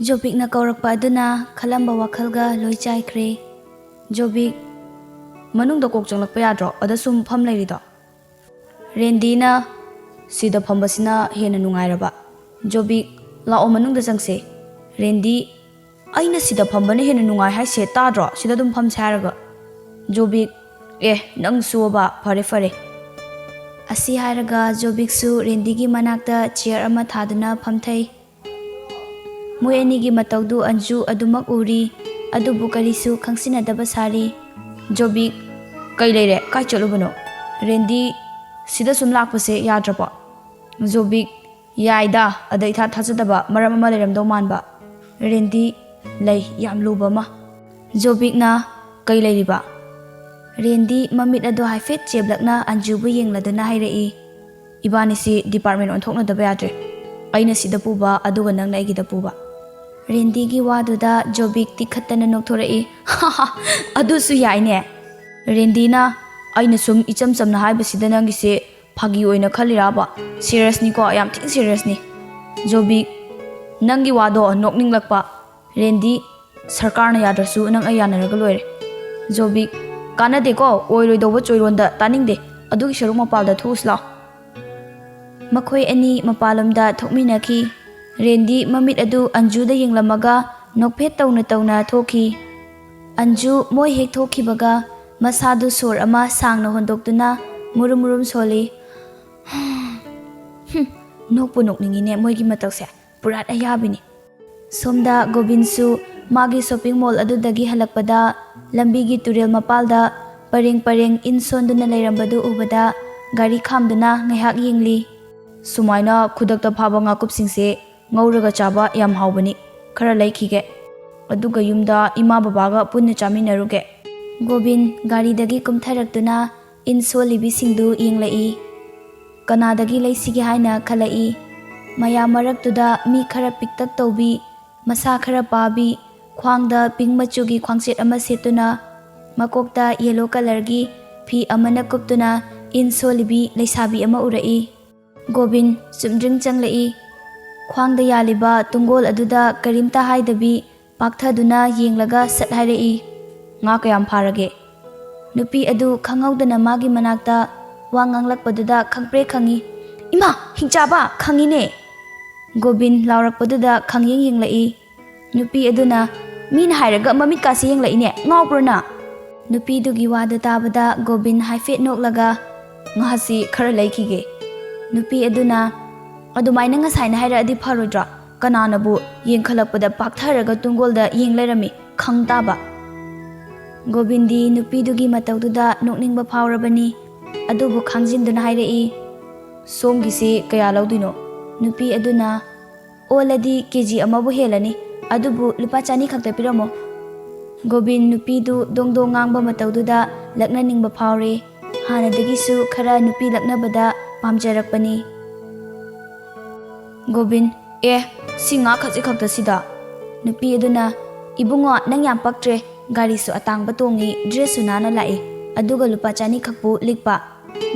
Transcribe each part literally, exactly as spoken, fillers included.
ꯖꯣꯕꯤꯛꯅ ꯀꯧꯔꯛꯄ ꯑꯗꯨꯅ ꯈꯜꯂꯝꯕ ꯋꯥꯈꯜꯒ ꯂꯣꯏ ꯆꯥꯏꯈ꯭ꯔꯦ꯫ ꯖꯣꯕꯤꯛ, ꯃꯅꯨꯡꯗ ꯀꯣꯛ ꯆꯪꯂꯛꯄ ꯌꯥꯗ꯭ꯔꯣ? ꯑꯗ ꯁꯨꯝ ꯐꯝ ꯂꯩꯔꯤꯗꯣ꯫ ꯔꯦꯟꯗꯤꯅ, "ꯁꯤꯗ ꯐꯝꯕꯁꯤꯅ ꯍꯦꯟꯅ ꯅꯨꯡꯉꯥꯏꯔꯕ꯫ ꯖꯣꯕꯤꯛ, ꯂꯥꯛꯑꯣ, ꯃꯅꯨꯡꯗ ꯆꯪꯁꯦ꯫" ꯔꯦꯟꯗꯤ, "ꯑꯩꯅ ꯁꯤꯗ ꯐꯝꯕꯅ ꯍꯦꯟꯅ ꯅꯨꯡꯉꯥꯏ ꯍꯥꯏꯁꯦ ꯇꯥꯗ꯭ꯔꯣ? ꯁꯤꯗ ꯑꯗꯨꯝ ꯐꯝꯁꯦ ꯍꯥꯏꯔꯒ꯫" ꯖꯣꯕꯤꯛ, "ꯑꯦ, ꯅꯪꯁꯨꯕ, ꯐꯔꯦ ꯐꯔꯦ꯫" ꯑꯁꯤ ꯍꯥꯏꯔꯒ ꯖꯣꯕꯤꯛꯁꯨ ꯔꯦꯟꯗꯤꯒꯤ ꯃꯅꯥꯛꯇ ꯆꯤꯌꯔ ꯑꯃ ꯊꯥꯗꯨꯅ ꯐꯝꯊꯩ꯫ ꯃꯣꯏ ꯑꯅꯤꯒꯤ ꯃꯇꯧꯗꯨ ꯑꯟꯖꯨ ꯑꯗꯨꯃꯛ ꯎꯔꯤ, ꯑꯗꯨꯕꯨ ꯀꯔꯤꯁꯨ ꯈꯪꯁꯤꯟꯅꯗꯕ ꯁꯥꯔꯤ꯫ ꯖꯣꯕꯤꯛ, "ꯀꯩ ꯂꯩꯔꯦ? ꯀꯥꯏ ꯆꯠꯂꯨꯕꯅꯣ?" ꯔꯦꯟꯗꯤ, "ꯁꯤꯗ ꯁꯨꯝ ꯂꯥꯛꯄꯁꯦ ꯌꯥꯗ꯭ꯔꯕꯣ?" ꯖꯣꯕꯤꯛ, "ꯌꯥꯏꯗ, ꯑꯗ ꯏꯊꯥ ꯊꯥꯖꯗꯕ ꯃꯔꯝ ꯑꯃ ꯂꯩꯔꯝꯗꯧ ꯃꯥꯟꯕ꯫" ꯔꯦꯟꯗꯤ, "ꯂꯩ, ꯌꯥꯝ ꯂꯨꯕ ꯑꯃ꯫" ꯖꯣꯕꯤꯛꯅ, "ꯀꯩ ꯂꯩꯔꯤꯕ?" ꯔꯦꯟꯗꯤ ꯃꯃꯤꯠ ꯑꯗꯨ ꯍꯥꯏꯐꯦꯠ ꯆꯦꯞꯂꯛꯅ ꯑꯟꯖꯨꯕꯨ ꯌꯦꯡꯂꯗꯨꯅ ꯍꯥꯏꯔꯛꯏ, "ꯏꯕꯥꯅꯤꯁꯤ ꯗꯤꯄꯥꯔꯠꯃꯦꯟ ꯑꯣꯟꯊꯣꯛꯅꯗꯕ ꯌꯥꯗ꯭ꯔꯦ꯫ ꯑꯩꯅ ꯁꯤꯗ ꯄꯨꯕ, ꯑꯗꯨꯒ ꯅꯪꯅ ꯑꯩꯒꯤꯗ ꯄꯨꯕ꯫" ꯔꯦꯟꯗꯤꯒꯤ ꯋꯥꯗꯨꯗ ꯖꯣꯕꯤꯛ ꯇꯤꯈꯠꯇꯅ ꯅꯣꯛꯊꯣꯔꯛꯏ꯫ "ꯑꯗꯨꯁꯨ ꯌꯥꯏꯅꯦ꯫" ꯔꯦꯟꯗꯤꯅ, "ꯑꯩꯅ ꯁꯨꯝ ꯏꯆꯝ ꯆꯝꯅ ꯍꯥꯏꯕꯁꯤꯗ ꯅꯪꯒꯤꯁꯦ ꯐꯥꯒꯤ ꯑꯣꯏꯅ ꯈꯜꯂꯤꯔꯕ? ꯁꯤꯔꯤꯌꯁꯅꯤꯀꯣ, ꯌꯥꯝ ꯊꯤꯅ ꯁꯤꯔꯤꯌꯁꯅꯤ꯫" ꯖꯣꯕꯤꯛ, "ꯅꯪꯒꯤ ꯋꯥꯗꯣ ꯅꯣꯛꯅꯤꯡꯂꯛꯄ꯫" ꯔꯦꯟꯗꯤ, "ꯁꯔꯀꯥꯔꯅ ꯌꯥꯗ꯭ꯔꯁꯨ ꯅꯪ ꯑꯩ ꯌꯥꯅꯔꯒ ꯂꯣꯏꯔꯦ꯫" ꯖꯣꯕꯤꯛ, "ꯀꯥꯟꯅꯗꯦꯀꯣ, ꯑꯣꯏꯔꯣꯏꯗꯧꯕ ꯆꯣꯏꯔꯣꯟꯗ ꯇꯥꯅꯤꯡꯗꯦ꯫ ꯑꯗꯨꯒꯤ ꯁꯔꯨꯛ ꯃꯄꯥꯜꯗ ꯊꯣꯛꯎꯁꯤ ꯂꯥꯎ꯫" ꯃꯈꯣꯏ ꯑꯅꯤ ꯃꯄꯥꯟꯂꯣꯝꯗ ꯊꯣꯛꯃꯤꯟꯅꯈꯤ꯫ ꯔꯦꯟꯗꯤ ꯃꯃꯤꯠ ꯑꯗꯨ ꯑꯟꯖꯨꯗ ꯌꯦꯡꯂꯝꯃꯒ ꯅꯣꯛꯐꯦꯠ ꯇꯧꯅ ꯇꯧꯅ ꯊꯣꯛꯈꯤ꯫ ꯑꯟꯖꯨ ꯃꯣꯏ ꯍꯦꯛ ꯊꯣꯛꯈꯤꯕꯒ ꯃꯁꯥꯗꯨ ꯁꯣꯔ ꯑꯃ ꯁꯥꯡꯅ ꯍꯣꯟꯗꯣꯛꯇꯨꯅ ꯃꯨꯔꯨꯝ ꯃꯨꯔꯨꯝ ꯁꯣꯜꯂꯤ꯫ ꯍꯨꯝ, ꯅꯣꯛꯄꯨ ꯅꯣꯛꯅꯤꯡꯉꯤꯅꯦ ꯃꯣꯏꯒꯤ ꯃꯇꯧꯁꯦ, ꯄꯨꯔꯥ ꯑꯌꯥꯕꯤꯅꯤ꯫ ꯁꯣꯝꯗ ꯒꯣꯕꯤꯟꯁꯨ ꯃꯥꯒꯤ ꯁꯣꯄꯤꯡ ꯃꯣꯜ ꯑꯗꯨꯗꯒꯤ ꯍꯜꯂꯛꯄꯗ ꯂꯝꯕꯤꯒꯤ ꯇꯨꯔꯦꯜ ꯃꯄꯥꯜꯗ ꯄꯔꯦꯡ ꯄꯔꯦꯡ ꯏꯟ ꯁꯣꯟꯗꯨꯅ ꯂꯩꯔꯝꯕꯗꯨ ꯎꯕꯗ ꯒꯥꯔꯤ ꯈꯥꯝꯗꯨꯅ ꯉꯥꯏꯍꯥꯛ ꯌꯦꯡꯂꯤ꯫ "ꯁꯨꯃꯥꯏꯅ ꯈꯨꯗꯛꯇ ꯐꯥꯕ ꯉꯥꯀꯨꯞꯁꯤꯡꯁꯦ ꯉꯧꯔꯒ ꯆꯥꯕ ꯌꯥꯝ ꯍꯥꯎꯕꯅꯤ꯫ ꯈꯔ ꯂꯩꯈꯤꯒꯦ꯫ ꯑꯗꯨꯒ ꯌꯨꯝꯗ ꯏꯃꯥ ꯕꯕꯥꯒ ꯄꯨꯟꯅ ꯆꯥꯃꯤꯟꯅꯔꯨꯒꯦ꯫" ꯒꯣꯕꯤꯟ ꯒꯥꯔꯤꯗꯒꯤ ꯀꯨꯝꯊꯔꯛꯇꯨꯅ ꯏꯟ ꯁꯣꯜꯂꯤꯕꯤꯁꯤꯡꯗꯨ ꯌꯦꯡꯂꯛꯏ꯫ ꯀꯅꯥꯗꯒꯤ ꯂꯩꯁꯤꯒꯦ ꯍꯥꯏꯅ ꯈꯜꯂꯛꯏ꯫ ꯃꯌꯥꯝ ꯃꯔꯛꯇꯨꯗ ꯃꯤ ꯈꯔ ꯄꯤꯛꯇꯛ ꯇꯧꯕꯤ, ꯃꯁꯥ ꯈꯔ ꯄꯥꯕꯤ, ꯈ꯭ꯋꯥꯡꯗ ꯄꯤꯡ ꯃꯆꯨꯒꯤ ꯈ꯭ꯋꯥꯡꯆꯦꯠ ꯑꯃ ꯁꯦꯠꯇꯨꯅ, ꯃꯀꯣꯛꯇ ꯌꯦꯂꯣ ꯀꯂꯔꯒꯤ ꯐꯤ ꯑꯃꯅ ꯀꯨꯞꯇꯨꯅ ꯏꯟ ꯁꯣꯜꯂꯤꯕꯤ ꯂꯩꯁꯥꯕꯤ ꯑꯃ ꯎꯔꯛꯏ꯫ ꯒꯣꯕꯤꯟ ꯆꯨꯝꯗ꯭ꯔꯤꯡ ꯆꯪꯂꯛꯏ꯫ ꯈ꯭ꯋꯥꯡꯗ ꯌꯥꯜꯂꯤꯕ ꯇꯨꯡꯒꯣꯜ ꯑꯗꯨꯗ ꯀꯔꯤꯝꯇ ꯍꯥꯏꯗꯕꯤ ꯄꯥꯛꯊꯗꯨꯅ ꯌꯦꯡꯂꯒ ꯁꯠ ꯍꯥꯏꯔꯛꯏ, "ꯉꯥ ꯀꯌꯥꯝ ꯐꯥꯔꯒꯦ?" ꯅꯨꯄꯤ ꯑꯗꯨ ꯈꯪꯍꯧꯗꯅ ꯃꯥꯒꯤ ꯃꯅꯥꯛꯇ ꯋꯥ ꯉꯥꯡꯂꯛꯄꯗꯨꯗ ꯈꯪꯄ꯭ꯔꯦꯛ ꯈꯪꯉꯤ꯫ "ꯏꯃꯥ, ꯍꯤꯡꯆꯥꯕ, ꯈꯪꯉꯤꯅꯦ!" ꯒꯣꯕꯤꯟ ꯂꯥꯎꯔꯛꯄꯗꯨꯗ ꯈꯪꯌꯦꯡ ꯌꯦꯡꯂꯛꯏ꯫ ꯅꯨꯄꯤ ꯑꯗꯨꯅ, "ꯃꯤꯅ ꯍꯥꯏꯔꯒ ꯃꯃꯤꯠꯀꯥꯁꯦ ꯌꯦꯡꯂꯛꯏꯅꯦ, ꯉꯥꯎꯕ꯭ꯔꯣ ꯅꯪ?" ꯅꯨꯄꯤꯗꯨꯒꯤ ꯋꯥꯗꯨ ꯇꯥꯕꯗ ꯒꯣꯕꯤꯟ ꯍꯥꯏꯐꯦꯠ ꯅꯣꯛꯂꯒ, "ꯉꯥꯁꯤ ꯈꯔ ꯂꯩꯈꯤꯒꯦ"꯫ ꯅꯨꯄꯤ ꯑꯗꯨꯅ, "ꯑꯗꯨꯃꯥꯏꯅ ꯉꯁꯥꯏꯅ ꯍꯥꯏꯔꯛꯑꯗꯤ ꯐꯔꯣꯏꯗ꯭ꯔꯣ? ꯀꯅꯥꯅꯕꯨ ꯌꯦꯡꯈꯠꯂꯛꯄꯗ ꯄꯥꯛꯊꯔꯒ ꯇꯨꯡꯒꯣꯜꯗ ꯌꯦꯡ ꯂꯩꯔꯝꯃꯤ, ꯈꯪ ꯇꯥꯕ?" ꯒꯣꯕꯤꯟꯗꯤ ꯅꯨꯄꯤꯗꯨꯒꯤ ꯃꯇꯧꯗꯨꯗ ꯅꯣꯛꯅꯤꯡꯕ ꯐꯥꯎꯔꯕꯅꯤ꯫ ꯑꯗꯨꯕꯨ ꯈꯥꯡꯖꯤꯟꯗꯨꯅ ꯍꯥꯏꯔꯛꯏ, "ꯁꯣꯝꯒꯤꯁꯤ ꯀꯌꯥ ꯂꯧꯗꯣꯏꯅꯣ?" ꯅꯨꯄꯤ ꯑꯗꯨꯅ, "ꯑꯣꯜꯂꯗꯤ ꯀꯦ ꯖꯤ ꯑꯃꯕꯨ ꯍꯦꯜꯂꯅꯤ, ꯑꯗꯨꯕꯨ ꯂꯨꯄꯥ ꯆꯅꯤ ꯈꯛꯇ ꯄꯤꯔꯝꯃꯣ"꯫ ꯒꯣꯕꯤꯟ ꯅꯨꯄꯤꯗꯨ ꯗꯣꯡ ꯗꯣꯡ ꯉꯥꯡꯕ ꯃꯇꯧꯗꯨꯗ ꯂꯛꯅꯅꯤꯡꯕ ꯐꯥꯎꯔꯦ꯫ ꯍꯥꯟꯅꯗꯒꯤꯁꯨ ꯈꯔ ꯅꯨꯄꯤ ꯂꯛꯅꯕꯗ ꯄꯥꯝꯖꯔꯛꯄꯅꯤ꯫ ꯒꯣꯕꯤꯟ, "ꯑꯦ, ꯁꯤ ꯉꯥ ꯈꯖꯤꯛ ꯈꯛꯇꯁꯤꯗ?" ꯅꯨꯄꯤ ꯑꯗꯨꯅ, "ꯏꯕꯨꯡꯉꯣ, ꯅꯪ ꯌꯥꯝ ꯄꯛꯇ꯭ꯔꯦ꯫ ꯒꯥꯔꯤꯁꯨ ꯑꯇꯥꯡꯕ ꯇꯣꯡꯉꯤ, ꯗ꯭ꯔꯦꯁꯁꯨ ꯅꯥꯟꯅ ꯂꯥꯛꯏ, ꯑꯗꯨꯒ ꯂꯨꯄꯥ ꯆꯅꯤ ꯈꯛꯄꯨ ꯂꯤꯛꯄ꯫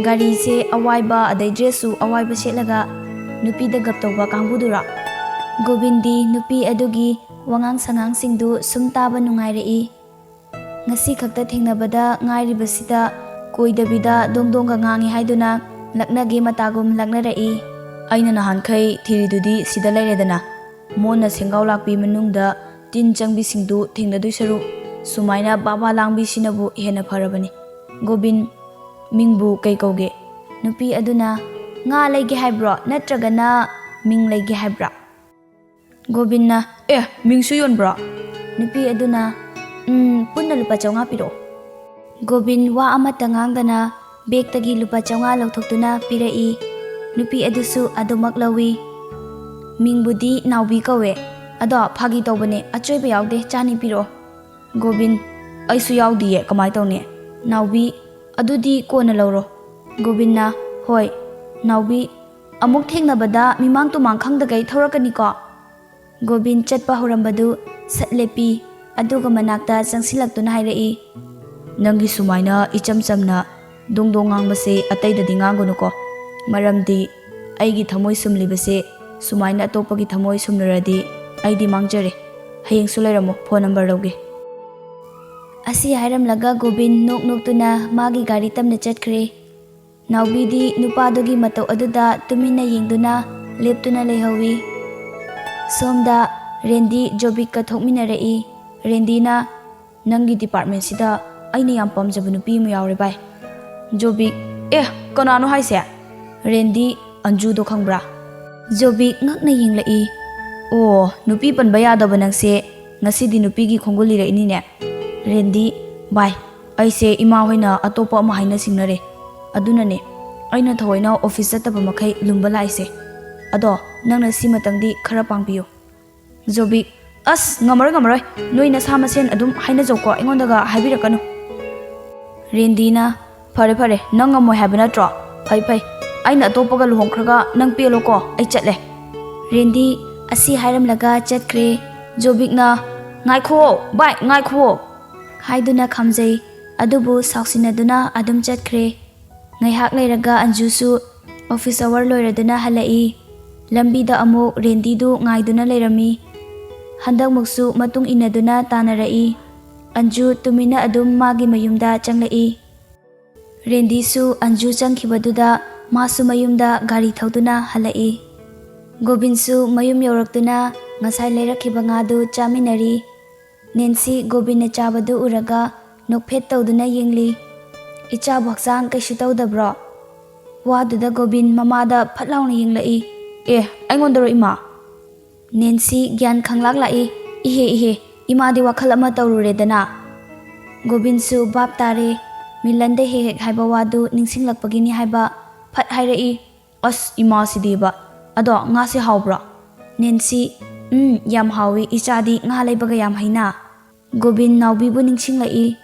ꯒꯥꯔꯤꯁꯦ ꯑꯋꯥꯏꯕ, ꯑꯗꯩ ꯗ꯭ꯔꯦꯁꯁꯨ ꯑꯋꯥꯏꯕ ꯁꯦꯠꯂꯒ ꯅꯨꯄꯤꯗ ꯒꯞ ꯇꯧꯕ ꯀꯥꯡꯕꯨꯗꯨꯔꯣ?" ꯒꯣꯕꯤꯟꯗꯤ ꯅꯨꯄꯤ ꯑꯗꯨꯒꯤ ꯋꯥꯉꯥꯡ ꯁꯉꯥꯡꯁꯤꯡꯗꯨ ꯁꯨꯝ ꯇꯥꯕ ꯅꯨꯡꯉꯥꯏꯔꯛꯏ꯫ ꯉꯁꯤ ꯈꯛꯇ ꯊꯦꯡꯅꯕꯗ ꯉꯥꯏꯔꯤꯕꯁꯤꯗ ꯀꯣꯏꯗꯕꯤꯗ ꯗꯣꯡ ꯗꯣꯡꯒ ꯉꯥꯡꯉꯤ ꯍꯥꯏꯗꯨꯅ ꯂꯛꯅꯒꯦ ꯃꯇꯥꯒꯨꯝ ꯂꯛꯅꯔꯛꯏ꯫ "ꯑꯩꯅ ꯅꯍꯥꯟꯈꯩ ꯊꯤꯔꯤꯗꯨꯗꯤ ꯁꯤꯗ ꯂꯩꯔꯦꯗꯅ꯫ ꯃꯣꯟꯅ ꯁꯦꯡꯒꯥꯎ ꯂꯥꯛꯄꯤ ꯃꯅꯨꯡꯗ ꯇꯤꯟ ꯆꯪꯕꯤꯁꯤꯡꯗꯨ ꯊꯦꯡꯅꯗꯣꯏ ꯁꯔꯨꯛ ꯁꯨꯃꯥꯏꯅ ꯕꯥ ꯕꯥ ꯂꯥꯡꯕꯤꯁꯤꯅꯕꯨ ꯍꯦꯟꯅ ꯐꯔꯕꯅꯤ꯫ ꯒꯣꯕꯤꯟ, ꯃꯤꯡꯕꯨ ꯀꯩ ꯀꯧꯒꯦ?" ꯅꯨꯄꯤ ꯑꯗꯨꯅ, "ꯉꯥ ꯂꯩꯒꯦ ꯍꯥꯏꯕ꯭ꯔꯣ, ꯅꯠꯇ꯭ꯔꯒꯅ ꯃꯤꯡ ꯂꯩꯒꯦ ꯍꯥꯏꯕ꯭ꯔꯥ?" ꯒꯣꯕꯤꯟꯅ, "ꯑꯦ, ꯃꯤꯡꯁꯨ ꯌꯣꯟꯕ꯭ꯔꯣ?" ꯅꯨꯄꯤ ꯑꯗꯨꯅ, "ꯎꯝ, ꯄꯨꯟꯅ ꯂꯨꯄꯥ ꯆꯥꯝꯃꯉꯥ ꯄꯤꯔꯛꯑꯣ"꯫ ꯒꯣꯕꯤꯟ ꯋꯥ ꯑꯃꯠꯇ ꯉꯥꯡꯗꯅ ꯕꯦꯛꯇꯒꯤ ꯂꯨꯄꯥ ꯆꯥꯝꯃꯉꯥ ꯂꯧꯊꯣꯛꯇꯨꯅ ꯄꯤꯔꯛꯏ꯫ ꯅꯨꯄꯤ ꯑꯗꯨꯁꯨ ꯑꯗꯨꯃꯛ ꯂꯧꯏ꯫ "ꯃꯤꯡꯕꯨꯗꯤ ꯅꯥꯎꯕꯤ ꯀꯧꯋꯦ꯫ ꯑꯗꯣ ꯐꯥꯒꯤ ꯇꯧꯕꯅꯦ, ꯑꯆꯣꯏꯕ ꯌꯥꯎꯗꯦ, ꯆꯥꯅꯤ ꯄꯤꯔꯛꯑꯣ"꯫ ꯒꯣꯕꯤꯟ, "ꯑꯩꯁꯨ ꯌꯥꯎꯗꯤꯌꯦ, ꯀꯃꯥꯏ ꯇꯧꯅꯤ?" ꯅꯥꯎꯕꯤ, "ꯑꯗꯨꯗꯤ ꯀꯣꯟꯅ ꯂꯧꯔꯣ"꯫ ꯒꯣꯕꯤꯟꯅ, "ꯍꯣꯏ"꯫ ꯅꯥꯎꯕꯤ, "ꯑꯃꯨꯛ ꯊꯦꯡꯅꯕꯗ ꯃꯤꯃꯥꯡ ꯇꯨꯃꯥꯡ ꯈꯪꯗꯒꯩ ꯊꯧꯔꯛꯀꯅꯤꯀꯣ"꯫ ꯒꯣꯕꯤꯟ ꯆꯠꯄ ꯍꯧꯔꯝꯕꯗꯨ ꯁꯠ ꯂꯦꯞꯄꯤ, ꯑꯗꯨꯒ ꯃꯅꯥꯛꯇ ꯆꯪꯁꯤꯜꯂꯛꯇꯨꯅ ꯍꯥꯏꯔꯛꯏ, "ꯅꯪꯒꯤ ꯁꯨꯃꯥꯏꯅ ꯏꯆꯝ ꯆꯝꯅ ꯗꯣꯡ ꯗꯣꯡ ꯉꯥꯡꯕꯁꯦ ꯑꯇꯩꯗꯗꯤ ꯉꯥꯡꯒꯅꯨꯀꯣ, ꯃꯔꯝꯗꯤ ꯑꯩꯒꯤ ꯊꯃꯣꯏ ꯁꯨꯝꯂꯤꯕꯁꯦ ꯁꯨꯃꯥꯏꯅ ꯑꯇꯣꯞꯄꯒꯤ ꯊꯃꯣꯏ ꯁꯨꯝꯂꯔꯗꯤ ꯑꯩꯗꯤ ꯃꯥꯡꯖꯔꯦ꯫ ꯍꯌꯦꯡꯁꯨ ꯂꯩꯔꯝꯃꯣ, ꯐꯣꯟ ꯅꯝꯕꯔ ꯂꯧꯒꯦ꯫ ꯑꯁꯤ ꯍꯥꯏꯔꯝꯂꯒ ꯒꯣꯕꯤꯟ ꯅꯣꯛ ꯅꯣꯛꯇꯨꯅ ꯃꯥꯒꯤ ꯒꯥꯔꯤ ꯇꯝꯅ ꯆꯠꯈ꯭ꯔꯦ꯫ ꯅꯥꯎꯕꯤꯗꯤ ꯅꯨꯄꯥꯗꯨꯒꯤ ꯃꯇꯧ ꯑꯗꯨꯗ ꯇꯨꯃꯤꯟꯅ ꯌꯦꯡꯗꯨꯅ ꯂꯦꯞꯇꯨꯅ ꯂꯩꯍꯧꯏ꯫ ꯁꯣꯝꯗ ꯔꯦꯟꯗꯤ ꯖꯣꯕꯤꯛꯀ ꯊꯣꯛꯃꯤꯟꯅꯔꯛꯏ꯫ ꯔꯦꯟꯗꯤꯅ, "ꯅꯪꯒꯤ ꯗꯤꯄꯥꯔꯠꯃꯦꯟꯁꯤꯗ ꯑꯩꯅ ꯌꯥꯝ ꯄꯥꯝꯖꯕ ꯅꯨꯄꯤ ꯑꯃ ꯌꯥꯎꯔꯦ ꯚꯥꯏ꯫" ꯖꯣꯕꯤꯛ, "ꯑꯦ, ꯀꯅꯥꯅꯣ ꯍꯥꯏꯁꯦ?" ꯔꯦꯟꯗꯤ, "ꯑꯟꯖꯨꯗꯣ ꯈꯪꯕ꯭ꯔꯥ?" ꯖꯣꯕꯤꯛ ꯉꯛꯅ ꯌꯦꯡꯂꯛꯏ꯫ "ꯑꯣ, ꯅꯨꯄꯤ ꯄꯟꯕ ꯌꯥꯗꯕ ꯅꯪꯁꯦ ꯉꯁꯤꯗꯤ ꯅꯨꯄꯤꯒꯤ ꯈꯣꯡꯒꯨꯜ ꯂꯤꯔꯛꯏꯅꯤꯅꯦ꯫" ꯔꯦꯟꯗꯤ, "ꯚꯥꯏ, ꯑꯩꯁꯦ ꯏꯃꯥ ꯍꯣꯏꯅ ꯑꯇꯣꯞꯄ ꯑꯃ ꯍꯥꯏꯅ ꯁꯤꯡꯅꯔꯦ꯫ ꯑꯗꯨꯅꯅꯦ ꯑꯩꯅ ꯊꯑꯣꯏꯅ ꯑꯣꯐꯤꯁ ꯆꯠꯇꯕ ꯃꯈꯩ ꯂꯨꯝꯕ ꯂꯥꯛꯏꯁꯦ꯫ ꯑꯗꯣ ꯅꯪꯅ ꯁꯤꯃꯇꯪꯗꯤ ꯈꯔ ꯄꯥꯡꯕꯤꯌꯨ꯫" ꯖꯣꯕꯤꯛ, "ꯑꯁ, ꯉꯝꯃꯔꯣꯏ, ꯉꯝꯃꯔꯣꯏ꯫ ꯅꯣꯏ ꯅꯁꯥ ꯃꯁꯦꯟ ꯑꯗꯨꯝ ꯍꯥꯏꯅꯖꯧꯀꯣ, ꯑꯩꯉꯣꯟꯗꯒ ꯍꯥꯏꯕꯤꯔꯛꯀꯅꯨ꯫" ꯔꯦꯟꯗꯤꯅ, "ꯐꯔꯦ, ꯐꯔꯦ, ꯅꯪ ꯉꯝꯃꯣꯏ ꯍꯥꯏꯕ ꯅꯠꯇ꯭ꯔꯣ? ꯐꯩ, ꯐꯩ꯫ ꯑꯩꯅ ꯑꯇꯣꯞꯄꯒ ꯂꯨꯍꯣꯡꯈ꯭ꯔꯒ ꯅꯪ ꯄꯦꯜꯂꯣꯀꯣ, ꯑꯩ ꯆꯠꯂꯦ꯫" ꯔꯦꯟꯗꯤ ꯑꯁꯤ ꯍꯥꯏꯔꯝꯂꯒ ꯆꯠꯈ꯭ꯔꯦ꯫ ꯖꯣꯕꯤꯛꯅ, "ꯉꯥꯏꯈꯨꯋꯣ, ꯚꯥꯏ, ꯉꯥꯏꯈꯨꯋꯣ!" ꯍꯥꯏꯗꯨꯅ ꯈꯥꯝꯖꯩ꯫ ꯑꯗꯨꯕꯨ ꯁꯥꯎꯁꯤꯟꯅꯗꯨꯅ ꯑꯗꯨꯝ ꯆꯠꯈ꯭ꯔꯦ꯫ ꯉꯥꯏꯍꯥꯛ ꯂꯩꯔꯒ ꯑꯟꯖꯨꯁꯨ ꯑꯣꯐꯤꯁ ꯑꯋꯥꯔ ꯂꯣꯏꯔꯗꯨꯅ ꯍꯜꯂꯛꯏ꯫ ꯂꯝꯕꯤꯗ ꯑꯃꯨꯛ ꯔꯦꯟꯗꯤꯗꯨ ꯉꯥꯏꯗꯨꯅ ꯂꯩꯔꯝꯃꯤ꯫ ꯍꯟꯗꯛꯃꯨꯛꯁꯨ ꯃꯇꯨꯡ ꯏꯟꯅꯗꯨꯅ ꯇꯥꯟꯅꯔꯛꯏ꯫ ꯑꯟꯖꯨ ꯇꯨꯃꯤꯟꯅ ꯑꯗꯨꯝ ꯃꯥꯒꯤ ꯃꯌꯨꯝꯗ ꯆꯪꯂꯛꯏ꯫ ꯔꯦꯟꯗꯤꯁꯨ ꯑꯟꯖꯨ ꯆꯪꯈꯤꯕꯗꯨꯗ ꯃꯥꯁꯨ ꯃꯌꯨꯝꯗ ꯒꯥꯔꯤ ꯊꯧꯗꯨꯅ ꯍꯜꯂꯛꯏ꯫ ꯒꯣꯕꯤꯟꯁꯨ ꯃꯌꯨꯝ ꯌꯧꯔꯛꯇꯨꯅ ꯉꯁꯥꯏ ꯂꯩꯔꯛꯈꯤꯕ ꯉꯥꯗꯨ ꯆꯥꯃꯤꯟꯅꯔꯤ꯫ ꯅꯦꯟꯁꯤ ꯒꯣꯕꯤꯟꯅ ꯆꯥꯕꯗꯨ ꯎꯔꯒ ꯅꯣꯛꯐꯦꯠ ꯇꯧꯗꯨꯅ ꯌꯦꯡꯂꯤ꯫ "ꯏꯆꯥꯕꯨ ꯍꯛꯆꯥꯡ ꯀꯩꯁꯨ ꯇꯧꯗꯕ꯭ꯔꯣ?" ꯋꯥꯗꯨꯗ ꯒꯣꯕꯤꯟ ꯃꯃꯥꯗ ꯐꯠ ꯂꯥꯎꯅ ꯌꯦꯡꯂꯛꯏ꯫ "ꯑꯦ, ꯑꯩꯉꯣꯟꯗꯔꯣ, ꯏꯃꯥ?" ꯅꯦꯟꯁꯤ ꯒ꯭ꯌꯥꯟ ꯈꯪꯂꯥꯛ ꯂꯥꯛꯏ꯫ "ꯏꯍꯦ, ꯏꯍꯦ, ꯏꯃꯥꯗꯤ ꯋꯥꯈꯜ ꯑꯃ ꯇꯧꯔꯨꯔꯦꯗꯅ꯫" ꯒꯣꯕꯤꯟꯁꯨ ꯚꯥꯞ ꯇꯥꯔꯦ꯫ ꯃꯤꯂꯟꯗ ꯍꯦꯛ ꯍꯦꯛ ꯍꯥꯏꯕ ꯋꯥꯗꯨ ꯅꯤꯡꯁꯤꯡꯂꯛꯄꯒꯤꯅꯤ ꯍꯥꯏꯕ ꯐꯠ ꯍꯥꯏꯔꯛꯏ꯫ "ꯑꯁ, ꯏꯃꯥꯁꯤꯗꯤꯕ꯫ ꯑꯗꯣ ꯉꯥꯁꯦ ꯍꯥꯎꯕ꯭ꯔꯣ?" ꯅꯦꯟꯁꯤ, "ꯎꯝ, ꯌꯥꯝ ꯍꯥꯎꯏ, ꯏꯆꯥꯗꯤ ꯉꯥ ꯂꯩꯕꯒ ꯌꯥꯝ ꯍꯩꯅ꯫" ꯒꯣꯕꯤꯟ ꯅꯥꯎꯕꯤꯕꯨ ꯅꯤꯡꯁꯤꯡꯂꯛꯏ꯫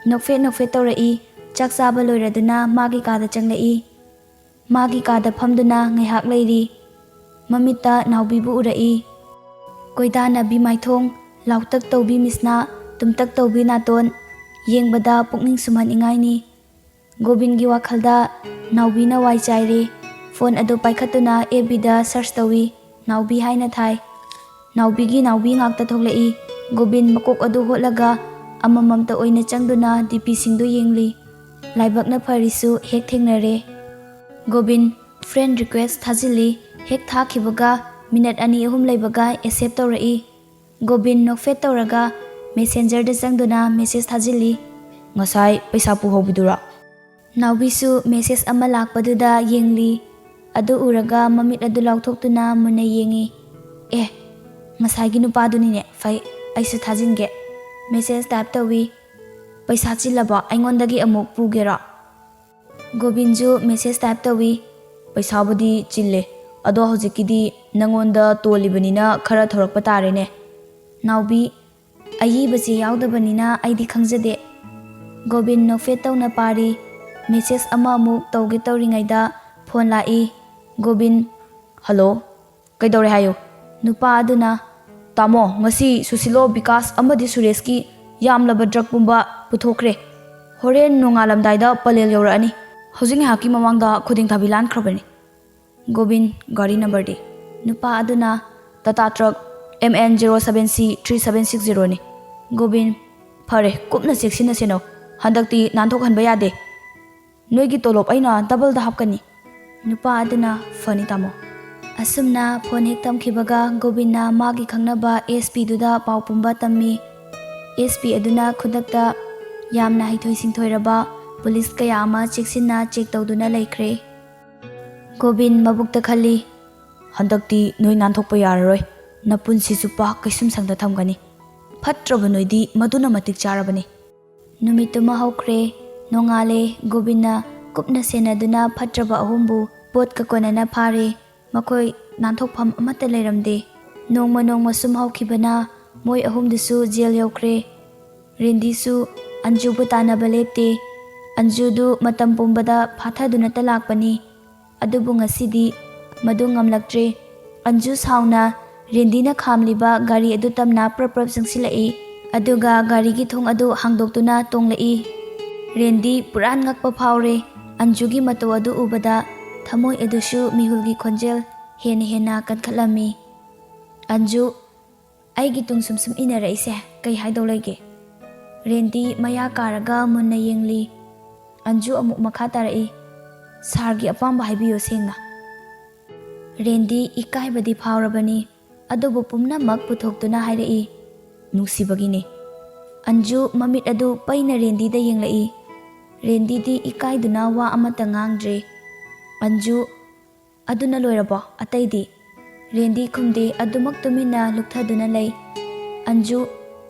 ꯅꯣꯛꯐꯦꯠ ꯅꯣꯛꯐꯦꯠ ꯇꯧꯔꯛꯏ꯫ ꯆꯥꯛ ꯆꯥꯕ ꯂꯣꯏꯔꯗꯨꯅ ꯃꯥꯒꯤ ꯀꯥꯗ ꯆꯪꯂꯛꯏ꯫ ꯃꯥꯒꯤ ꯀꯥꯗ ꯐꯝꯗꯨꯅ ꯉꯥꯏꯍꯥꯛ ꯂꯩꯔꯤ꯫ ꯃꯃꯤꯠꯇ ꯅꯥꯎꯕꯤꯕꯨ ꯎꯔꯛꯏ꯫ ꯀꯣꯏꯗꯥꯅꯕꯤ ꯃꯥꯏꯊꯣꯡ, ꯂꯥꯎꯇꯛ ꯇꯧꯕꯤ ꯃꯤꯁꯅꯥ, ꯇꯨꯝꯇꯛ ꯇꯧꯕꯤ ꯅꯥꯇꯣꯟ, ꯌꯦꯡꯕꯗ ꯄꯨꯛꯅꯤꯡ ꯁꯨꯝꯍꯠꯅꯤꯡꯉꯥꯏꯅꯤ꯫ ꯒꯣꯕꯤꯟꯒꯤ ꯋꯥꯈꯜꯗ ꯅꯥꯎꯕꯤꯅ ꯋꯥꯏ ꯆꯥꯏꯔꯦ꯫ ꯐꯣꯟ ꯑꯗꯨ ꯄꯥꯏꯈꯠꯇꯨꯅ ꯑꯦꯐ ꯕꯤꯗ ꯁꯔꯆ ꯇꯧꯏ꯫ ꯅꯥꯎꯕꯤ ꯍꯥꯏꯅ ꯊꯥꯏ꯫ ꯅꯥꯎꯕꯤꯒꯤ ꯅꯥꯎꯕꯤ ꯉꯥꯛꯇ ꯊꯣꯛꯂꯛꯏ꯫ ꯒꯣꯕꯤꯟ ꯃꯀꯣꯛ ꯑꯗꯨ ꯍꯣꯠꯂꯒ ꯑꯃꯃꯝꯇ ꯑꯣꯏꯅ ꯆꯪꯗꯨꯅ ꯗꯤ ꯄꯤꯁꯤꯡꯗꯨ ꯌꯦꯡꯂꯤ꯫ ꯂꯥꯏꯕꯛꯅ ꯐꯔꯤꯁꯨ ꯍꯦꯛ ꯊꯦꯡꯅꯔꯦ꯫ Gobin friend request ꯊꯥꯖꯤꯜꯂꯤ꯫ ꯍꯦꯛ ꯊꯥꯈꯤꯕꯒ ꯃꯤꯅꯠ ꯑꯅꯤ ꯑꯍꯨꯝ ꯂꯩꯕꯒ accept ꯇꯧꯔꯛꯏ꯫ ꯒꯣꯕꯤꯟ ꯅꯣꯛꯐꯦꯠ ꯇꯧꯔꯒ messenger ꯗ ꯆꯪꯗꯨꯅ message ꯊꯥꯖꯤꯜꯂꯤ꯫ "ꯉꯁꯥꯏ ꯄꯩꯁꯥ ꯄꯨꯍꯧꯕꯤꯗꯨꯔꯣ?" ꯅꯥꯎꯕꯤꯁꯨ message ꯑꯃ ꯂꯥꯛꯄꯗꯨꯗ ꯌꯦꯡꯂꯤ꯫ ꯑꯗꯨ ꯎꯔꯒ ꯃꯃꯤꯠ ꯑꯗꯨ ꯂꯥꯎꯊꯣꯛꯇꯨꯅ ꯃꯨꯟꯅ ꯌꯦꯡꯉꯤ꯫ "ꯑꯦ, ꯉꯁꯥꯏꯒꯤ ꯅꯨꯄꯥꯗꯨꯅꯤꯅꯦ꯫ ꯐꯩ, ꯑꯩꯁꯨ ꯊꯥꯖꯤꯟꯒꯦ꯫" Message type ꯇꯧꯏ꯫ "ꯄꯩꯁꯥ ꯆꯤꯜꯂꯕꯣ? ꯑꯩꯉꯣꯟꯗꯒꯤ ꯑꯃꯨꯛ ꯄꯨꯒꯦꯔꯣ?" ꯒꯣꯕꯤꯟꯁꯨ message type ꯇꯧꯏ꯫ "ꯄꯩꯁꯥꯕꯨꯗꯤ ꯆꯤꯜꯂꯦ, ꯑꯗꯣ ꯍꯧꯖꯤꯛꯀꯤꯗꯤ ꯅꯪꯉꯣꯟꯗ ꯇꯣꯜꯂꯤꯕꯅꯤꯅ ꯈꯔ ꯊꯧꯔꯛꯄ ꯇꯥꯔꯦꯅꯦ꯫" ꯅꯥꯎꯕꯤ, "ꯑꯏꯕꯁꯦ ꯌꯥꯎꯗꯕꯅꯤꯅ ꯑꯩꯗꯤ ꯈꯪꯖꯗꯦ꯫" ꯒꯣꯕꯤꯟ ꯅꯣꯛꯐꯦꯠ ꯇꯧꯅ ꯄꯥꯔꯤ꯫ Message ꯑꯃ ꯑꯃꯨꯛ ꯇꯧꯒꯦ ꯇꯧꯔꯤꯉꯩꯗ phone ꯂꯥꯛꯏ꯫ ꯒꯣꯕꯤꯟ, "Hello, ꯀꯩꯗꯧꯔꯦ ꯍꯥꯏꯌꯨ?" ꯅꯨꯄꯥ ꯑꯗꯨꯅ, "ꯇꯥꯃꯣ, ꯉꯁꯤ ꯁꯨꯁꯤꯂꯣ, ꯕꯤꯀꯥꯁ ꯑꯃꯗꯤ ꯁꯨꯔꯦꯁꯀꯤ ꯌꯥꯝꯂꯕ drug ꯄꯨꯝꯕ ꯄꯨꯊꯣꯛꯈ꯭ꯔꯦ꯫ ꯍꯣꯔꯦꯟ ꯅꯣꯡꯉꯥꯜꯂꯝꯗꯥꯏꯗ ꯄꯂꯦꯜ ꯌꯧꯔꯛꯑꯅꯤ꯫ ꯍꯧꯖꯤꯛ ꯉꯥꯏꯍꯥꯛꯀꯤ ꯃꯃꯥꯡꯗ ꯈꯨꯗꯤꯡ ꯊꯥꯕꯤ ꯂꯥꯟꯈ꯭ꯔꯕꯅꯤ꯫" ꯒꯣꯕꯤꯟ, "ꯒꯥꯔꯤ number ꯗꯤ?" ꯅꯨꯄꯥ ꯑꯗꯨꯅ, "Tata truck M N zero seven C three seven six zero ꯅꯤ꯫" ꯒꯣꯕꯤꯟ, "ꯐꯔꯦ, ꯀꯨꯞꯅ ꯆꯦꯛꯁꯤꯟꯅ ꯁꯦꯟꯅꯧ꯫ ꯍꯟꯗꯛꯇꯤ ꯅꯥꯟꯊꯣꯛꯍꯟꯕ ꯌꯥꯗꯦ꯫ ꯅꯣꯏꯒꯤ ꯇꯣꯂꯣꯞ ꯑꯩꯅ double ꯗ ꯍꯥꯞꯀꯅꯤ꯫" ꯅꯨꯄꯥ ꯑꯗꯨꯅ, "ꯐꯅꯤ ꯇꯥꯃꯣ꯫" ꯑꯁꯨꯝꯅ phone ꯍꯦꯛ ꯊꯝꯈꯤꯕꯒ ꯒꯣꯕꯤꯟꯅ ꯃꯥꯒꯤ ꯈꯪꯅꯕ S P ꯗꯨꯗ ꯄꯥꯎ ꯄꯨꯝꯕ ꯇꯝꯃꯤ꯫ S P ꯑꯗꯨꯅ ꯈꯨꯗꯛꯇ ꯌꯥꯝꯅ ꯍꯩꯊꯣꯏ ꯁꯤꯡꯊꯣꯏꯔꯕ police ꯀꯌꯥ ꯑꯃ ꯆꯦꯛꯁꯤꯟꯅ check ꯇꯧꯗꯨꯅ ꯂꯩꯈ꯭ꯔꯦ꯫ ꯒꯣꯕꯤꯟ ꯃꯕꯨꯛꯇ ꯈꯜꯂꯤ, "ꯍꯟꯗꯛꯇꯤ ꯅꯣꯏ ꯅꯥꯟꯊꯣꯛꯄ ꯌꯥꯔꯔꯣꯏ꯫ ꯅꯄꯨꯟꯁꯤ ꯆꯨꯞꯄ ꯀꯩꯁꯨꯝꯁꯪꯗ ꯊꯝꯒꯅꯤ꯫ ꯐꯠꯇ꯭ꯔꯕ ꯅꯣꯏꯗꯤ ꯃꯗꯨꯅ ꯃꯇꯤꯛ ꯆꯥꯔꯕꯅꯤ꯫" ꯅꯨꯃꯤꯠꯇꯨꯃ ꯍꯧꯈ꯭ꯔꯦ꯫ ꯅꯣꯡꯉꯥꯜꯂꯦ꯫ ꯒꯣꯕꯤꯟꯅ ꯀꯨꯞꯅ ꯁꯦꯟꯅꯗꯨꯅ ꯐꯠꯇ꯭ꯔꯕ ꯑꯍꯨꯝꯕꯨ ꯄꯣꯠꯀ ꯀꯣꯟꯅꯅ ꯐꯥꯔꯦ꯫ ꯃꯈꯣꯏ ꯅꯥꯟꯊꯣꯛꯐꯝ ꯑꯃꯠꯇ ꯂꯩꯔꯝꯗꯦ꯫ ꯅꯣꯡꯃ ꯅꯣꯡꯃ ꯁꯨꯝ ꯍꯧꯈꯤꯕꯅ ꯃꯣꯏ ꯑꯍꯨꯝꯗꯨꯁꯨ jail ꯌꯧꯈ꯭ꯔꯦ꯫ ꯔꯦꯟꯗꯤꯁꯨ ꯑꯟꯖꯨꯕꯨ ꯇꯥꯟꯅꯕ ꯂꯦꯞꯇꯦ꯫ ꯑꯟꯖꯨꯗꯨ ꯃꯇꯝ ꯄꯨꯝꯕꯗ ꯐꯥꯊꯗꯨꯅꯇ ꯂꯥꯛꯄꯅꯤ꯫ ꯑꯗꯨꯕꯨ ꯉꯁꯤꯗꯤ ꯃꯗꯨ ꯉꯝꯂꯛꯇ꯭ꯔꯦ꯫ ꯑꯟꯖꯨ ꯁꯥꯎꯅ ꯔꯦꯟꯗꯤꯅ ꯈꯥꯝꯂꯤꯕ ꯒꯥꯔꯤ ꯑꯗꯨ ꯇꯝꯅ ꯄ꯭ꯔꯞ ꯄ꯭ꯔꯞ ꯆꯪꯁꯤꯜꯂꯛꯏ꯫ ꯑꯗꯨꯒ ꯒꯥꯔꯤꯒꯤ ꯊꯣꯡ ꯑꯗꯨ ꯍꯥꯡꯗꯣꯛꯇꯨꯅ ꯇꯣꯡꯂꯛꯏ꯫ ꯔꯦꯟꯗꯤ ꯄꯨꯔꯥ ꯉꯛꯄ ꯐꯥꯎꯔꯦ꯫ ꯑꯟꯖꯨꯒꯤ ꯃꯇꯧ ꯑꯗꯨ ꯎꯕꯗ ꯊꯃꯣꯏ ꯑꯗꯨꯁꯨ ꯃꯤꯍꯨꯜꯒꯤ ꯈꯣꯟꯖꯦꯜ ꯍꯦꯟꯅ ꯍꯦꯟꯅ ꯀꯟꯈꯠꯂꯝꯃꯤ꯫ "ꯑꯟꯖꯨ, ꯑꯩꯒꯤ ꯇꯨꯡ ꯁꯨꯝ ꯁꯨꯝ ꯏꯟꯅꯔꯛꯏꯁꯦ ꯀꯩ ꯍꯥꯏꯗꯧ ꯂꯩꯒꯦ?" ꯔꯦꯟꯗꯤ ꯃꯌꯥ ꯀꯥꯔꯒ ꯃꯨꯟꯅ ꯌꯦꯡꯂꯤ꯫ ꯑꯟꯖꯨ ꯑꯃꯨꯛ ꯃꯈꯥ ꯇꯥꯔꯛꯏ, "ꯁꯥꯔꯒꯤ ꯑꯄꯥꯝꯕ ꯍꯥꯏꯕꯤꯌꯨ ꯁꯦꯡꯅ꯫" ꯔꯦꯟꯗꯤ ꯏꯀꯥꯏꯕꯗꯤ ꯐꯥꯎꯔꯕꯅꯤ, ꯑꯗꯨꯕꯨ ꯄꯨꯝꯅꯃꯛ ꯄꯨꯊꯣꯛꯇꯨꯅ ꯍꯥꯏꯔꯛꯏ, "ꯅꯨꯡꯁꯤꯕꯒꯤꯅꯤ꯫" ꯑꯟꯖꯨ ꯃꯃꯤꯠ ꯑꯗꯨ ꯄꯩꯅ ꯔꯦꯟꯗꯤꯗ ꯌꯦꯡꯂꯛꯏ꯫ ꯔꯦꯟꯗꯤꯗꯤ ꯏꯀꯥꯏꯗꯨꯅ ꯋꯥ ꯑꯃꯠꯇ ꯉꯥꯡꯗ꯭ꯔꯦ꯫ "ꯑꯟꯖꯨ, ꯑꯗꯨꯅ ꯂꯣꯏꯔꯕꯣ? ꯑꯇꯩꯗꯤ?" ꯔꯦꯟꯗꯤ ꯈꯨꯝꯗꯦ, ꯑꯗꯨꯃꯛ ꯇꯨꯃꯤꯟꯅ ꯂꯨꯞꯊꯗꯨꯅ ꯂꯩ꯫ "ꯑꯟꯖꯨ,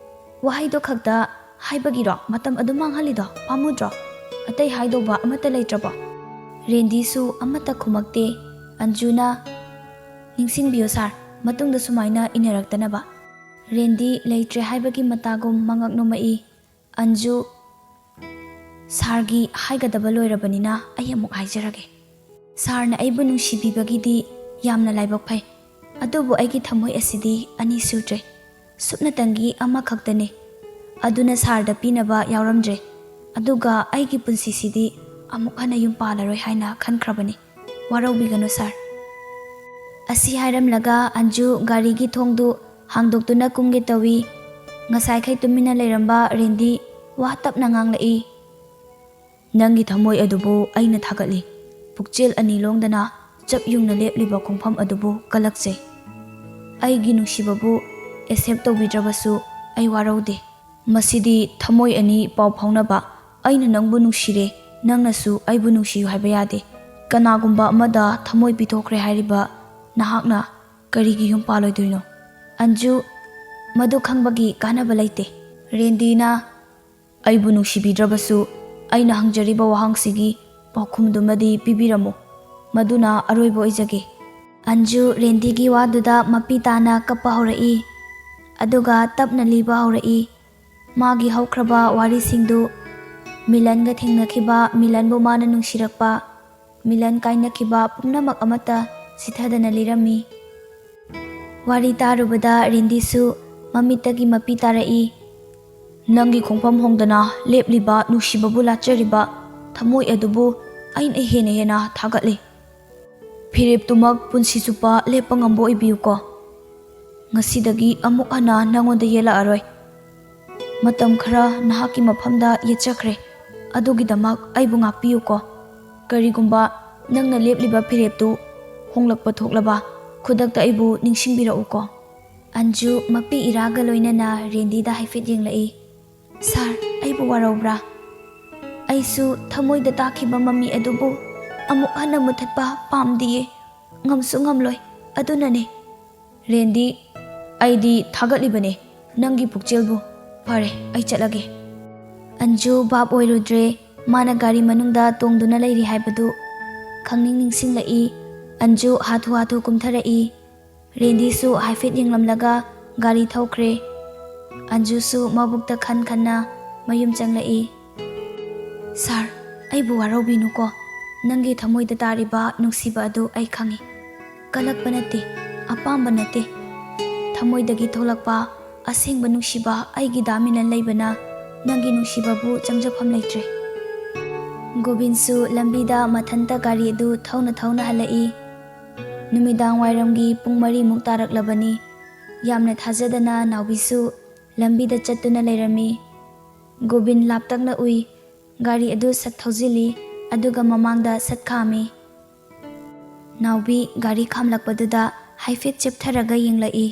ꯋꯥꯍꯩꯗꯣ ꯈꯛꯇ ꯍꯥꯏꯕꯒꯤꯔꯣ ꯃꯇꯝ ꯑꯗꯨꯝ ꯃꯥꯡꯍꯜꯂꯤꯗꯣ? ꯄꯥꯝꯃꯨꯗ꯭ꯔꯣ? ꯑꯇꯩ ꯍꯥꯏꯗꯧꯕ ꯑꯃꯠꯇ ꯂꯩꯇ꯭ꯔꯕꯣ?" ꯔꯦꯟꯗꯤꯁꯨ ꯑꯃꯠꯇ ꯈꯨꯝꯃꯛꯇꯦ꯫ ꯑꯟꯖꯨꯅ, "ꯅꯤꯡꯁꯤꯡꯕꯤꯌꯨ ꯁꯥꯔ, ꯃꯇꯨꯡꯗ ꯁꯨꯃꯥꯏꯅ ꯏꯟꯅꯔꯛꯇꯅꯕ꯫" ꯔꯦꯟꯗꯤ ꯂꯩꯇ꯭ꯔꯦ ꯍꯥꯏꯕꯒꯤ ꯃꯇꯥꯒꯨꯝ ꯃꯉꯛ ꯅꯣꯝꯃꯛꯏ꯫ "ꯑꯟꯖꯨ, ꯁꯥꯔꯒꯤ ꯍꯥꯏꯒꯗꯕ ꯂꯣꯏꯔꯕꯅꯤꯅ ꯑꯩ ꯑꯃꯨꯛ ꯍꯥꯏꯖꯔꯒꯦ꯫ ꯁꯥꯔꯅ ꯑꯩꯕꯨ ꯅꯨꯡꯁꯤꯕꯤꯕꯒꯤꯗꯤ ꯌꯥꯝꯅ ꯂꯥꯏꯕꯛ ꯐꯩ, ꯑꯗꯨꯕꯨ ꯑꯩꯒꯤ ꯊꯃꯣꯏ ꯑꯁꯤꯗꯤ ꯑꯅꯤ ꯁꯨꯗ꯭ꯔꯦ, ꯁꯨꯞꯅꯇꯪꯒꯤ ꯑꯃꯈꯛꯇꯅꯤ꯫ ꯑꯗꯨꯅ ꯁꯥꯔꯗ ꯄꯤꯅꯕ ꯌꯥꯎꯔꯝꯗ꯭ꯔꯦ, ꯑꯗꯨꯒ ꯑꯩꯒꯤ ꯄꯨꯟꯁꯤꯁꯤꯗꯤ ꯑꯃꯨꯛ ꯍꯟꯅ ꯌꯨꯝ ꯄꯥꯜꯂꯔꯣꯏ ꯍꯥꯏꯅ ꯈꯟꯈ꯭ꯔꯕꯅꯤ꯫ ꯋꯥꯔꯧꯕꯤꯒꯅꯨ ꯁꯥꯔ꯫" ꯑꯁꯤ ꯍꯥꯏꯔꯝꯂꯒ ꯑꯟꯖꯨ ꯒꯥꯔꯤꯒꯤ ꯊꯣꯡꯗꯨ ꯍꯥꯡꯗꯣꯛꯇꯨꯅ ꯀꯨꯝꯒꯦ ꯇꯧꯏ꯫ ꯉꯁꯥꯏꯈꯩ ꯇꯨꯃꯤꯟꯅ ꯂꯩꯔꯝꯕ ꯔꯦꯟꯗꯤ ꯋꯥ ꯇꯞꯅ ꯉꯥꯡꯂꯛꯏ, "ꯅꯪꯒꯤ ꯊꯃꯣꯏ ꯑꯗꯨꯕꯨ ꯑꯩꯅ ꯊꯥꯒꯠꯂꯤ꯫ ꯄꯨꯛꯆꯦꯜ ꯑꯅꯤ ꯂꯣꯡꯗꯅ ꯆꯞ ꯌꯨꯡꯅ ꯂꯦꯞꯂꯤꯕ ꯈꯣꯡꯐꯝ ꯑꯗꯨꯕꯨ ꯀꯂꯛꯆꯩ꯫ ꯑꯩꯒꯤ ꯅꯨꯡꯁꯤꯕꯕꯨ ꯑꯦꯛꯁꯦꯞ ꯇꯧꯕꯤꯗ꯭ꯔꯕꯁꯨ ꯑꯩ ꯋꯥꯔꯧꯗꯦ꯫ ꯃꯁꯤꯗꯤ ꯊꯃꯣꯏ ꯑꯅꯤ ꯄꯥꯎ ꯐꯥꯎꯅꯕ, ꯑꯩꯅ ꯅꯪꯕꯨ ꯅꯨꯡꯁꯤꯔꯦ, ꯅꯪꯅꯁꯨ ꯑꯩꯕꯨ ꯅꯨꯡꯁꯤꯌꯨ ꯍꯥꯏꯕ ꯌꯥꯗꯦ꯫ ꯀꯅꯥꯒꯨꯝꯕ ꯑꯃꯗ ꯊꯃꯣꯏ ꯄꯤꯊꯣꯛꯈ꯭ꯔꯦ ꯍꯥꯏꯔꯤꯕ ꯅꯍꯥꯛꯅ ꯀꯔꯤꯒꯤ ꯌꯨꯝ ꯄꯥꯜꯂꯣꯏꯗꯣꯏꯅꯣ?" "ꯑꯟꯖꯨ, ꯃꯗꯨ ꯈꯪꯕꯒꯤ ꯀꯥꯟꯅꯕ ꯂꯩꯇꯦ꯫" ꯔꯦꯟꯗꯤꯅ, "ꯑꯩꯕꯨ ꯅꯨꯡꯁꯤꯕꯤꯗ꯭ꯔꯕꯁꯨ ꯑꯩꯅ ꯍꯪꯖꯔꯤꯕ ꯋꯥꯍꯪꯁꯤꯒꯤ ꯄꯥꯎꯈꯨꯝꯗꯨꯃꯗꯤ ꯄꯤꯕꯤꯔꯝꯃꯨ, ꯃꯗꯨꯅ ꯑꯔꯣꯏꯕ ꯑꯣꯏꯖꯒꯦ꯫" ꯑꯟꯖꯨ ꯔꯦꯟꯗꯤꯒꯤ ꯋꯥꯗꯨꯗ ꯃꯄꯤ ꯇꯥꯅ ꯀꯞꯄ ꯍꯧꯔꯛꯏ, ꯑꯗꯨꯒ ꯇꯞꯅ ꯂꯤꯕ ꯍꯧꯔꯛꯏ꯫ ꯃꯥꯒꯤ ꯍꯧꯈ꯭ꯔꯕ ꯋꯥꯔꯤꯁꯤꯡꯗꯨ, ꯃꯤꯂꯟꯒ ꯊꯦꯡꯅꯈꯤꯕ, ꯃꯤꯂꯟꯕꯨ ꯃꯥꯅ ꯅꯨꯡꯁꯤꯔꯛꯄ, ꯃꯤꯂꯟ ꯀꯥꯏꯅꯈꯤꯕ ꯄꯨꯝꯅꯃꯛ ꯑꯃꯠꯇ ꯆꯤꯊꯗꯅ ꯂꯤꯔꯝꯃꯤ꯫ ꯋꯥꯔꯤ ꯇꯥꯔꯨꯕꯗ ꯔꯦꯟꯗꯤꯁꯨ ꯃꯃꯤꯠꯇꯒꯤ ꯃꯄꯤ ꯇꯥꯔꯛꯏ꯫ "ꯅꯪꯒꯤ ꯈꯣꯡꯐꯝ ꯍꯣꯡꯗꯅ ꯂꯦꯞꯂꯤꯕ ꯅꯨꯡꯁꯤꯕꯕꯨ ꯂꯥꯠꯆꯔꯤꯕ ꯊꯃꯣꯏ ꯑꯗꯨꯕꯨ ꯑꯩꯅ ꯍꯦꯟꯅ ꯍꯦꯟꯅ ꯊꯥꯒꯠꯂꯤ꯫" ꯐꯤꯔꯦꯞꯇꯨꯃꯛ ꯄꯨꯟꯁꯤ ꯆꯨꯞꯄ ꯂꯦꯞꯄ ꯉꯝꯕ ꯑꯣꯏꯕꯤꯌꯨꯀꯣ꯫ ꯉꯁꯤꯗꯒꯤ ꯑꯃꯨꯛ ꯍꯟꯅ ꯅꯉꯣꯟꯗ ꯌꯦꯠꯂꯛꯑꯔꯣꯏ꯫ ꯃꯇꯝ ꯈꯔ ꯅꯍꯥꯛꯀꯤ ꯃꯐꯝꯗ ꯌꯦꯠꯆꯈ꯭ꯔꯦ꯫ ꯑꯗꯨꯒꯤꯗꯃꯛ ꯑꯩꯕꯨ ꯉꯥꯛꯄꯤꯌꯨꯀꯣ꯫ ꯀꯔꯤꯒꯨꯝꯕ ꯅꯪꯅ ꯂꯦꯞꯂꯤꯕ ꯐꯤꯔꯦꯞꯇꯨ ꯍꯣꯡꯂꯛꯄ ꯊꯣꯛꯂꯕ, ꯈꯨꯗꯛꯇ ꯑꯩꯕꯨ ꯅꯤꯡꯁꯤꯡꯕꯤꯔꯛꯎꯀꯣ꯫ ꯑꯟꯖꯨ ꯃꯄꯤ ꯏꯔꯥꯒ ꯂꯣꯏꯅꯅ ꯔꯦꯟꯗꯤꯗ ꯍꯥꯏꯐꯦꯠ ꯌꯦꯡꯂꯛꯏ꯫ "ꯁꯥꯔ, ꯑꯩꯕꯨ ꯋꯥꯔꯧꯕ꯭ꯔꯥ? ꯑꯩꯁꯨ ꯊꯃꯣꯏꯗ ꯇꯥꯈꯤꯕ ꯃꯃꯤ ꯑꯗꯨꯕꯨ ꯑꯃꯨꯛ ꯍꯟꯅ ꯃꯨꯊꯠꯄ ꯄꯥꯝꯗꯤꯌꯦ꯫ ꯉꯝꯁꯨ ꯉꯝꯂꯣꯏ꯫ ꯑꯗꯨꯅꯅꯦ꯫" ꯔꯦꯟꯗꯤ, "ꯑꯩꯗꯤ ꯊꯥꯒꯠꯂꯤꯕꯅꯦ ꯅꯪꯒꯤ ꯄꯨꯛꯆꯦꯜꯕꯨ꯫ ꯐꯔꯦ, ꯑꯩ ꯆꯠꯂꯒꯦ꯫" ꯑꯟꯖꯨ ꯚꯥꯞ ꯑꯣꯏꯔꯨꯗ꯭ꯔꯦ꯫ ꯃꯥꯅ ꯒꯥꯔꯤ ꯃꯅꯨꯡꯗ ꯇꯣꯡꯗꯨꯅ ꯂꯩꯔꯤ ꯍꯥꯏꯕꯗꯨ꯫ ꯈꯪꯅꯤꯡ ꯅꯤꯡꯁꯤꯡꯂꯛꯏ꯫ ꯑꯟꯖꯨ ꯍꯥꯊꯨ ꯍꯥꯊꯨ ꯀꯨꯝꯊꯔꯛꯏ꯫ ꯔꯦꯟꯗꯤꯁꯨ ꯍꯥꯏꯐꯦꯠ ꯌꯦꯡꯂꯝꯂꯒ ꯒꯥꯔꯤ ꯊꯧꯈ꯭ꯔꯦ꯫ ꯑꯟꯖꯨꯁꯨ ꯃꯕꯨꯛꯇ ꯈꯟ ꯈꯟꯅ ꯃꯌꯨꯝ ꯆꯪꯂꯛꯏ꯫ "ꯁꯥꯔ, ꯑꯩꯕꯨ ꯋꯥꯔꯧꯕꯤꯅꯨꯀꯣ꯫ ꯅꯪꯒꯤ ꯊꯃꯣꯏꯗ ꯇꯥꯔꯤꯕ ꯅꯨꯡꯁꯤꯕ ꯑꯗꯨ ꯑꯩ ꯈꯪꯏ꯫ ꯀꯜꯂꯛꯄ ꯅꯠꯇꯦ, ꯑꯄꯥꯝꯕ ꯅꯠꯇꯦ꯫ ꯊꯃꯣꯏꯗꯒꯤ ꯊꯣꯛꯂꯛꯄ ꯑꯁꯦꯡꯕ ꯅꯨꯡꯁꯤꯕ ꯑꯩꯒꯤ ꯗꯥꯃꯤꯅꯟ ꯂꯩꯕꯅ ꯅꯪꯒꯤ ꯅꯨꯡꯁꯤꯕꯕꯨ ꯆꯪꯖꯐꯝ ꯂꯩꯇ꯭ꯔꯦ꯫" ꯒꯣꯕꯤꯟꯁꯨ ꯂꯝꯕꯤꯗ ꯃꯊꯟꯇ ꯒꯥꯔꯤ ꯑꯗꯨ ꯊꯧꯅ ꯊꯧꯅ ꯍꯜꯂꯛꯏ꯫ ꯅꯨꯃꯤꯗꯥꯡ ꯋꯥꯏꯔꯝꯒꯤ ꯄꯨꯡ ꯃꯔꯤꯃꯨꯛ ꯇꯥꯔꯛꯂꯕꯅꯤ꯫ ꯌꯥꯝꯅ ꯊꯥꯖꯗꯅ ꯅꯥꯎꯕꯤꯁꯨ ꯂꯝꯕꯤꯗ ꯆꯠꯇꯨꯅ ꯂꯩꯔꯝꯃꯤ꯫ ꯒꯣꯕꯤꯟ ꯂꯥꯞꯇꯛꯅ ꯎꯏ꯫ ꯒꯥꯔꯤ ꯑꯗꯨ ꯁꯠ ꯊꯧꯖꯤꯜꯂꯤ, ꯑꯗꯨꯒ ꯃꯃꯥꯡꯗ ꯁꯠ ꯈꯥꯝꯃꯤ꯫ ꯅꯥꯎꯕꯤ ꯒꯥꯔꯤ ꯈꯥꯝꯂꯛꯄꯗꯨꯗ ꯍꯥꯏꯐꯦꯠ ꯆꯦꯞꯊꯔꯒ ꯌꯦꯡꯂꯛꯏ꯫